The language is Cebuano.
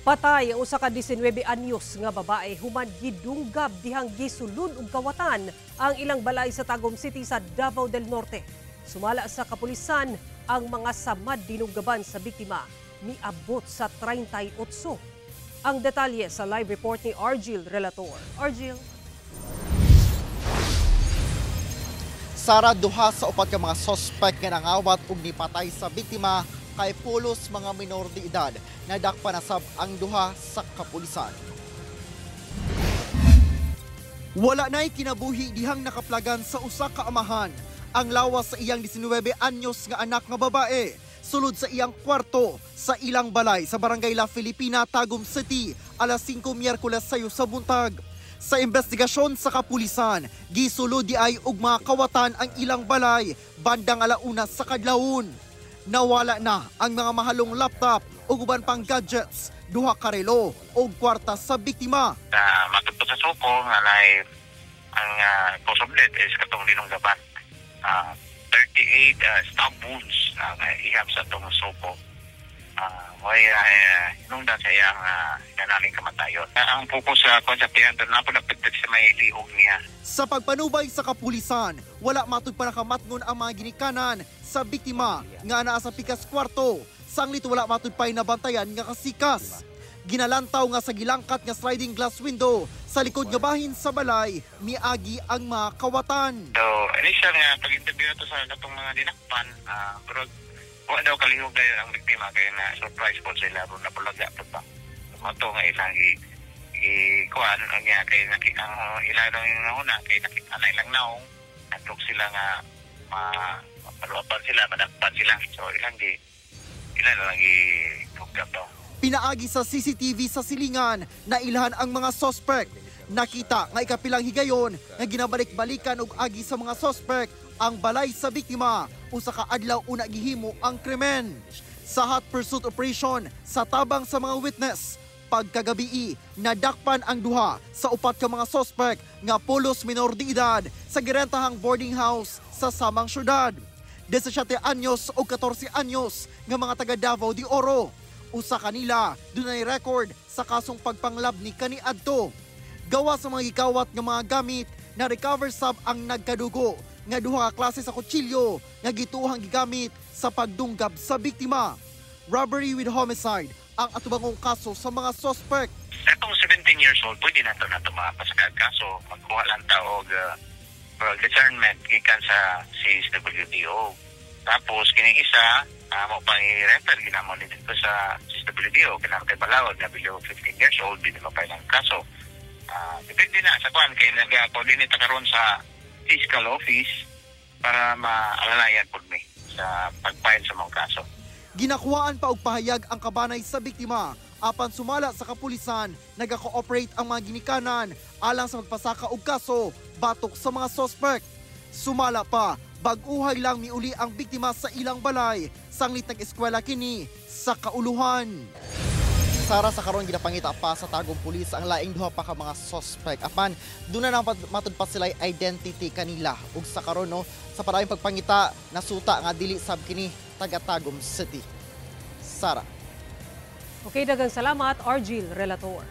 Patay ang usa ka 19 anyos nga babae human gidunggab dihang gisulod og kawatan ang ilang balay sa Tagum City sa Davao del Norte. Sumala sa kapulisan, ang mga samad dinunggaban sa biktima miabot sa 38. Ang detalye sa live report ni Argil Relator. Argil. Sara, duha sa upat ka mga suspect nga nangawat og nipatay sa biktima kay pulos mga minor de edad. Nadakpan na sab ang duha sa kapulisan. Wala na'y kinabuhi dihang nakaplagan sa usa ka amahan ang lawas sa iyang 19 anyos nga anak nga babae sulod sa iyang kwarto sa ilang balay sa Barangay La Filipina, Tagum City, alas 5 Miyerkules sayo sa buntag. Sa investigasyon sa kapulisan, gisulod di ay og mga kawatan ang ilang balay bandang alauna sa kadlawon. Nawala na ang mga mahalong laptop ug uban pang gadgets, duha ka relo ug kwarta sa biktima. Matugtog sa suko nga naay ang cause of death is katong dinunggaban. 38 stab wounds ang ihap sa atong suko. May hinungdan sa iyang kanaling kamatayon. Ang focus sa konseptihan doon na po sa may liog niya. Sa pagpanubay sa kapulisan, wala matud pa nakamatngon ang mga ginikanan sa biktima nga naa sa pikas kwarto. Sanglit wala matud pa'y nabantayan nga kasikas. Ginalantaw nga sa gilangkat nga sliding glass window sa likod nga bahin sa balay, miagi ang mga kawatan. So, initial nga pag-interview nato sa katong mga dinakpan, pero wala daw kalihog dayon ang biktima kaya na surprise po sila ron napulaga po ba. Mato nga ilang i-kuan ang niya kay nakita ang ila daw yung nauna kay nakita na ilang naong adlok sila nga mapaluapan sila, madakpan sila. So ilang di ilan lang i-hugap daw. Pinaagi sa CCTV sa silingan na ilhan ang mga suspect. Nakita nga ikapilang higayon nga ginabalik-balikan og agi sa mga suspect ang balay sa biktima usa ka adlaw una gihimo ang krimen. Sa hot pursuit operation sa tabang sa mga witness, pagkagabii nadakpan ang duha sa upat ka mga suspect nga pulos minor de edad sa girentahang boarding house sa samang syudad. 17 anyos o 14 anyos nga mga taga Davao de Oro. Usa kanila dunay record sa kasong pagpanglab ni kaniadto. Gawa sa mga gikawat nga mga gamit na recover sab ang nagkadugo nga duha ka klase sa kutsilyo nga gituhang gigamit sa pagdunggab sa biktima. Robbery with homicide ang atubangong kaso sa mga suspect. Katong 17 years old, pwede na ito mapasakag kaso. Magkuha lang ta og discernment gikan sa CSWDO. Tapos kining isa, mo pang i-refer ginamo dito sa CSWDO kinahanglan kay balawag na below 15 years old di na mapailang kaso. Depende na sa kuan kay nag-coordinate karon sa fiscal office para maalalayan pud mi sa pag-file sa mga kaso. Ginakuhaan pa og pahayag ang kabanay sa biktima apan sumala sa kapulisan nagako-operate ang mga ginikanan alang sa pagpasaka og kaso batok sa mga suspect. Sumala pa, bag-uhay lang miuli ang biktima sa ilang balay sanglit nag-eskwela kini sa kauluhan. Sara, sa karon ginapangita pa sa Tagum Police ang laing duha pa ka mga suspect. Apan duna na matud pa sila identity kanila ug sa karon no sa padayong pagpangita nasuta nga dili sab kini taga Tagum City. Sara. Okay, daghang salamat Argil Relator.